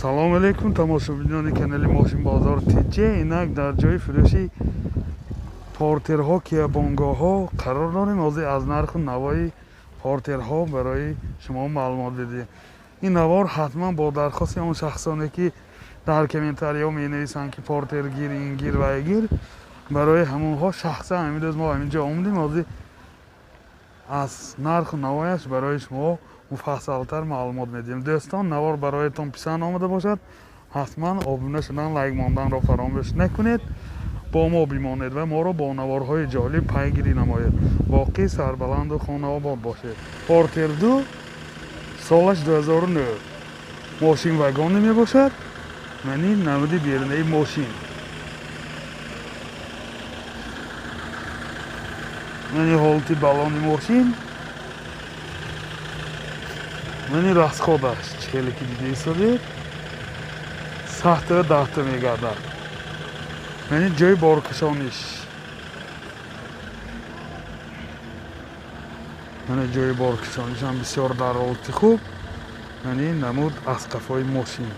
Салом алейкум тамошобинони канали Мошин Бозор ТЖ. Инак дар ҷои фурӯши портерҳо, киябонгоҳҳо қарор дорем. Ҳозир аз нарху навои портерҳо барои шумо маълумот бидиҳем. Ин навор ҳатман бо дархости он шахсоне ки дар комментариҳо менависанд, ки портер гир, ин гир ва гир, барои ҳамонҳо шахсан ҳамин рӯз мо ҳамин ҷо омадем. Ҳозир аз нарху навояш барои шумо муфассалтар маълумот медиҳем. Дӯстон, навор бароятон писанд омада бошад, ҳатман обуна шудан, лайк монданро фаромӯш накунед. Бо мо бимонед ва моро бо наворҳои ҷолиб пайгирӣ намоед. Боқӣ сарбаланду хонаобод бошед. Портер 2, солаш 2009, мошин вагоне мебошад. Мани намуди берунаи мошин, мани ҳолати балони мошин, мани расходаш чӣ хеле ки дида истодед, сахта даҳта мегардад. Мани ҷои боркашониш, мана ҷои боркашонишам бисёр дар ҳолати хуб. Мани намуд аз қафои мошин.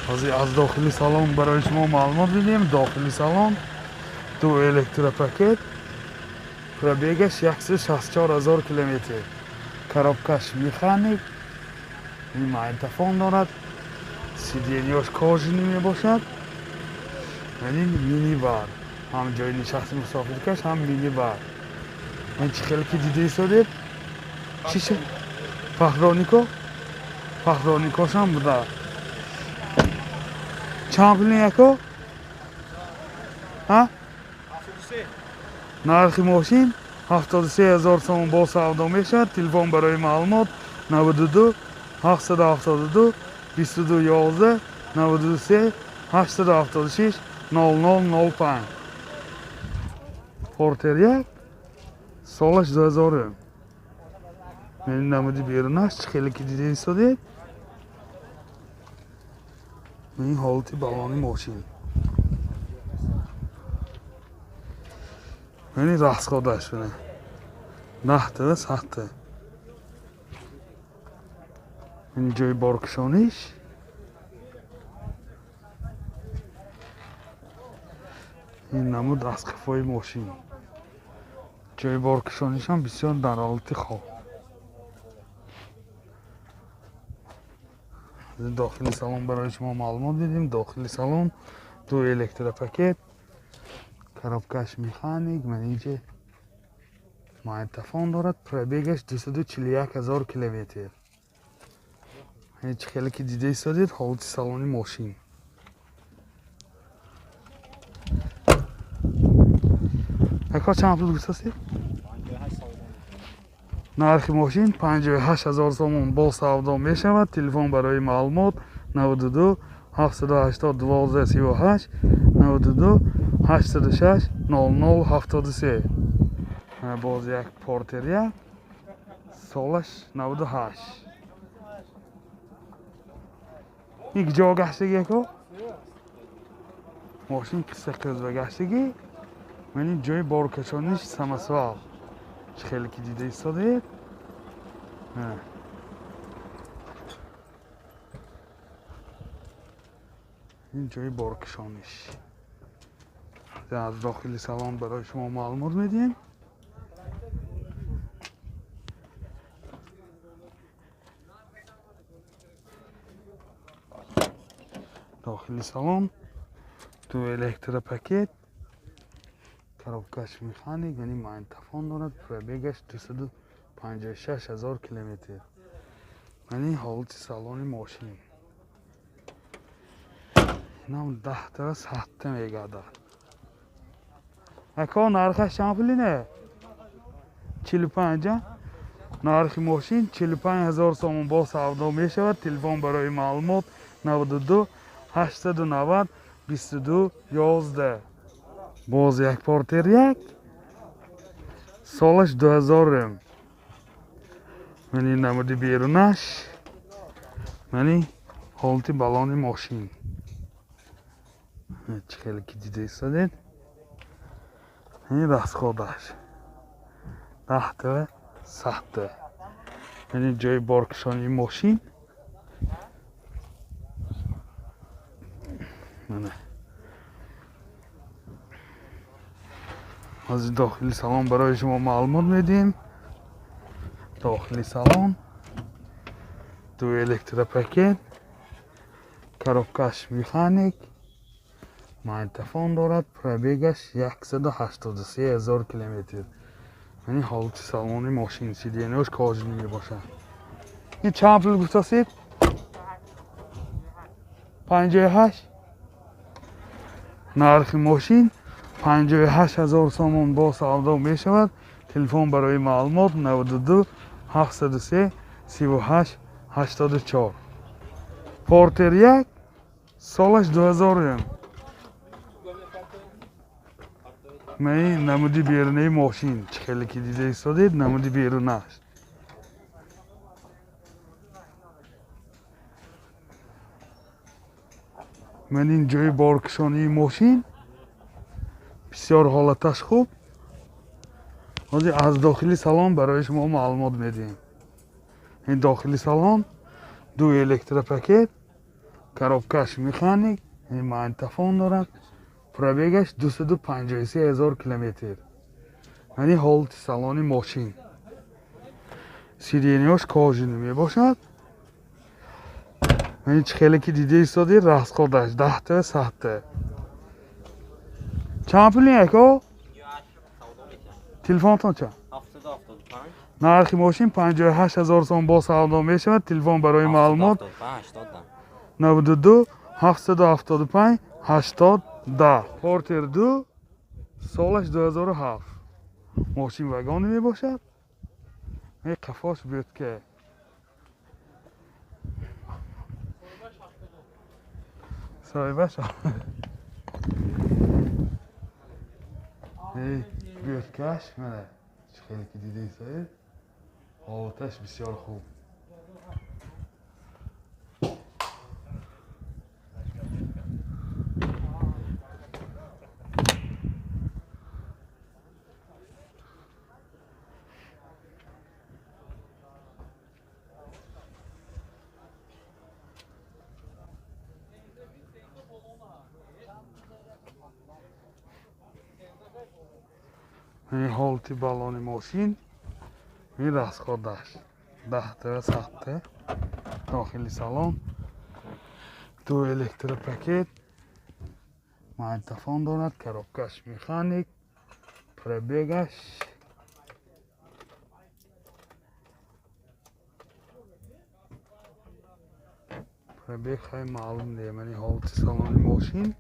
Ҳозир аз дохили салон барои шумо маълумот бидиҳем. Дохили салон ду электропакет, пробегаш 164 ҳазор километр, коробкаш механик, ин магнитофон дорад, сиденьяш кожаный мебошад. Ин мини бар, ҳам ҷои нишасти мусофиркаш, ҳам мини бар. Ман чӣ хеле ки дида истодед, чиша пахронико, пахроникошам буда. Чанд пулин, яко? Ҳа, нархи мошин 73 000 сомон, бо савдо мешавад. Телефон барои маълумот: 92 772 22 11, 93 876 00 05. Портер 1, солаш 2000. Намуди берунаш чӣ хеле ки дида истодед, ин ҳолати балони мошин, ини расходаш даҳта сахта. Ин ҷои боркашониш, ин намуд аз қафои мошин. Ҷои боркашонишам бисёр дар ҳолати хоб. Дохили салон барои шумо маълумот дидем. Дохили салон ду электропакет, коробкаш механик, манинҷа магнитофон дорад, пробегаш 241 ҳазор километр. Чӣ хеле ки дида истодед, ҳолати салони мошин. Ака, чанд пул гуфтастед? Нархи мошин 58 ҳазор сомон, бо савдо мешавад. Телефон барои маълумот: 92 780 12 38, 92 806 00 73. Боз як Портер 1, солаш 98. Ин ҷо гаштагӣ, яко? Мошин қисса қизба гаштагӣ. Мани ҷои боркашониш, самосвал, чӣ хеле ки дида истодед. Ин ҷои боркашониш. Аз дохили салон барои шумо маълумот медиҳем. Дохили салон ду электропакет, коробкаш механик, яъне магнитофон дорад, пробегаш 256 ҳазор километр. Мани ҳолати салони мошин. Инам даҳтара сатта мегардад. Ака, нархаш чанд пулине? 45. Нархи мошин 45 000 сомон, бо савдо мешавад. Телефон барои маълумот: 92 890 22 11. Боз як Портер 1, солаш 2000. Мани намуди берунаш, мани ҳолати балони мошин, чӣ хеле ки дида истодед, ин расходаш. 10 100. Яъне ҷои боркашонии мошин. Аз дохили салон барои шумо маълумот медиҳем. Дохили салон ду электропакет, коробкаш механик, магнитофон дорад, пробегаш 183 000 километр. Яъне ҳолати салони мошин сиденьяш кожаный мебошад. Ин чанд пул гуфтасед? 58. Нархи мошин 58 000 сомон бо савдо мешавад. Телефон барои маълумот 92 703 38 84. Портер 1 солаш 2000. Ман намуди берунаи мошин чӣ хеле ки дида истодед, намуди берунаш. Ман ин ҷои боркашонии мошин бисёр ҳолаташ хуб. Ҳозир аз дохили салон барои шумо маълумот медиҳем. Ин дохили салон ду электропакет, коробкаш механик, магнитофон дорад, пробегаш 253 000 километр. Яъне ҳолати салони мошин. Сиденьяш кожаный мебошад. Яъне чӣ хеле ки дида истодед, расходаш 10 100. Чанд пул яко? Телефонтон чанд? 775. Нархи мошин 58 000 сом бо савдо мешавад. Телефон барои маълумот 92 775 80 10. Портер 2 солаш 2007. Мошин вагони мебошад. Ин қафош бӯтка. Соҳибаш бӯткаш мана чӣ хеле ки дида истодед, ҳолаташ бисёр хуб. Ин ҳолати балони мошин, ин расходаш 10 100. Дохили салон ду электропакет, магнитофон дорад, коробкаш механик, пробегаш хай маълум не. Яъне ҳолати салони мошин,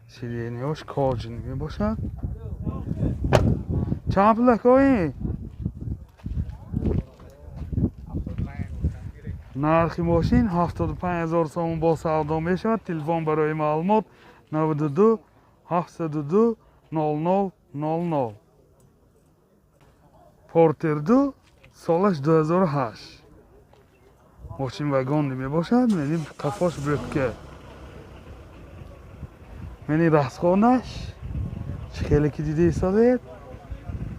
сиденьяш кожаный мебошад. Чанд пул акои? Нархи мошин 75 000 сомон бо савдо мешавад. Телефон барои маълумот 92 702 00 00. Портер 2 солаш 2008. Мошин вагонӣ мебошад. Яъне қафош бӯтка. Яъне расхонаш чӣ хеле ки дида истодед,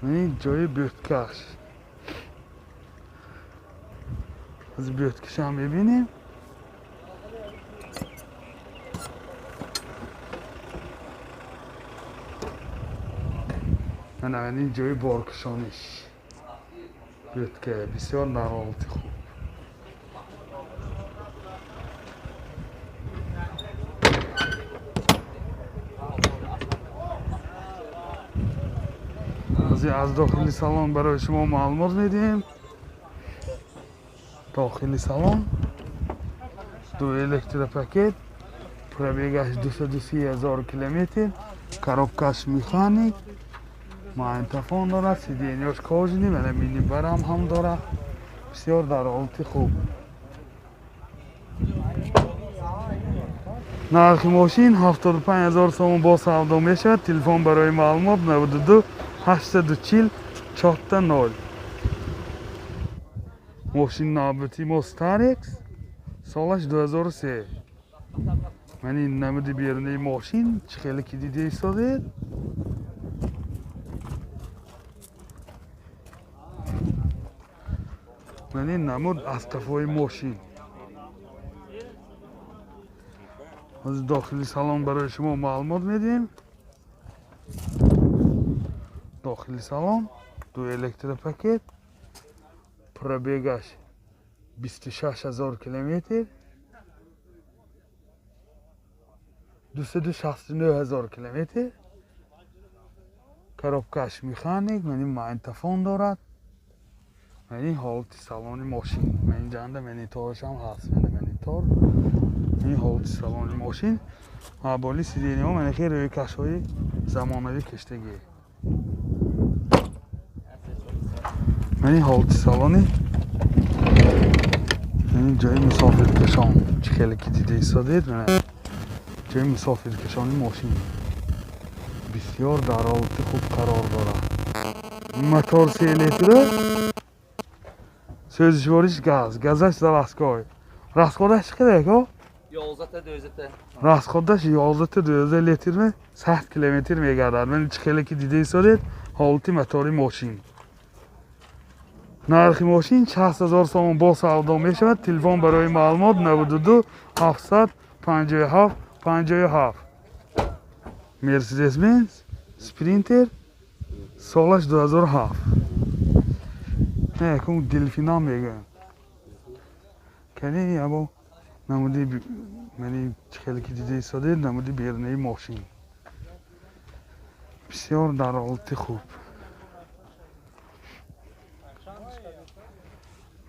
ин ҷои бӯткаш. Аз бӯткашам мебинем. Мана ин ҷои боркашониш. Бӯтка бисёр дар ҳолати хуб. Аз дохили салон барои шумо маълумот медиҳем. Дохили салон ду электропакет, пробегаш 230 000 километр, коробкаш механик, магнитофон дорад, сиденьяш кожаный, мана минибарам ҳам дорад. Бисёр дар ҳолати хуб. Нархи мошин 75 000 сомон бо савдо мешавад. Телефон барои маълумот 92 840 4 0. Мошин навбати мо Старекс, солаш 2003. Ман ин намуди берунаи мошин чӣ хеле ки дида истодед. Ман ин намуд аз қафои мошин. Аз дохили салон барои шумо маълумот медиҳем. Дохили салон ду электропакет, пробегаш 26 000 километр, 269 000 километр. Коробкаш механик, ман ин магнитофон дорад. Ман ин ҳолати салони мошин. Ман ин ҷанда монитораш ҳам ҳаст, ман монитор. Ин ҳолати салони мошин. Боли сиденьяҳо ман хеле рӯйкашҳои замонавӣ киштагӣ. Ман ин ҳолати салони ин ҷои мусофиркашон, чӣ хеле ки дида истодед, ман ҷои мусофиркашони мошин бисёр дар ҳолати хуб қарор дорад. Мотор 3 литра, сӯзишвориш газ, газаш заводской. Расходаш чӣ қадар ако? 11,2. Расходаш 11,2 литр 100 километр мегардад. Ман чӣ хеле ки дида истодед, ҳолати мотори мошин. Нархи мошин 60 000 сомон бо савдо мешавад. Телефон барои маълумот 92 757 57. Мерседес-Бенз Спринтер солаш 2007. Не, якум Делфинам мегӯям. Кани або намуди мани чӣ хеле ки дида истодед, намуди берунаи мошин. Бисёр дар ҳолати хуб.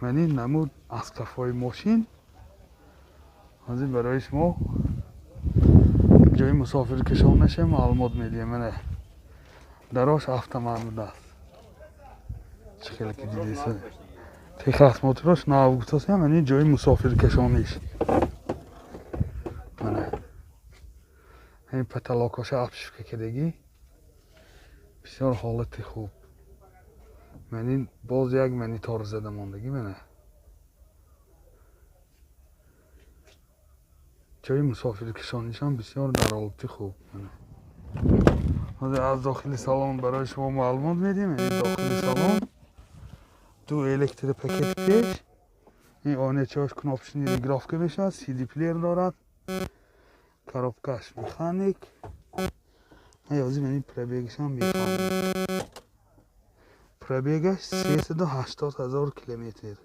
Ман ин намуд аз қафои мошин. Ҳозир барои шумо ҷои мусофиркашонаша маълумот медиҳем. Мана дарош автомат будааст. Чӣ хеле ки дида истодед. Техосмотрош нав гуфтасам, ман ин ҷои мусофиркашониш. Мана ҳамин потолокоша обшивка кардагӣ. Бисёр ҳолати хуб. Ман ин боз як монитор зада мондагӣ. Мана ҷои мусофиркашонишам бисёр дар ҳолати хуб. Ҳозир аз дохили салон барои шумо маълумот медиҳем. Ин дохили салон ду электропакет пеш, ин оиначаҳош кнопочный регулировка мешавад, CD плеер дорад, коробкаш механик. Ҳозир ман ин пробегашам мефаҳмам. Пробегаш 380 000 километр.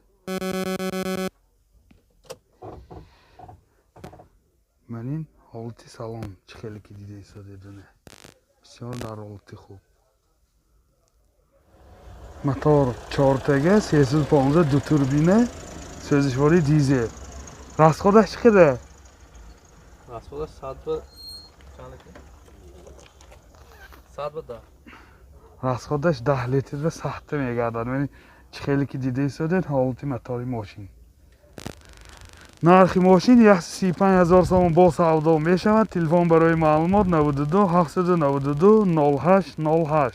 Ман ин ҳолати салон чӣ хеле ки дида истодед, бисёр дар ҳолати хуб. Мотор 4 тага, 315, ду турбина, сӯзишвори дизел. Расходаш чӣ қадар? Расходаш сад ба чанд литр? Сад ба 10. Расходаш 10 литр ба сахта мегардад. Ман чӣ хеле ки дида истодед, ҳолати мотори мошин. Нархи мошин 135 000 сомон бо савдо мешавад. Телефон барои маълумот 92 792 08 08.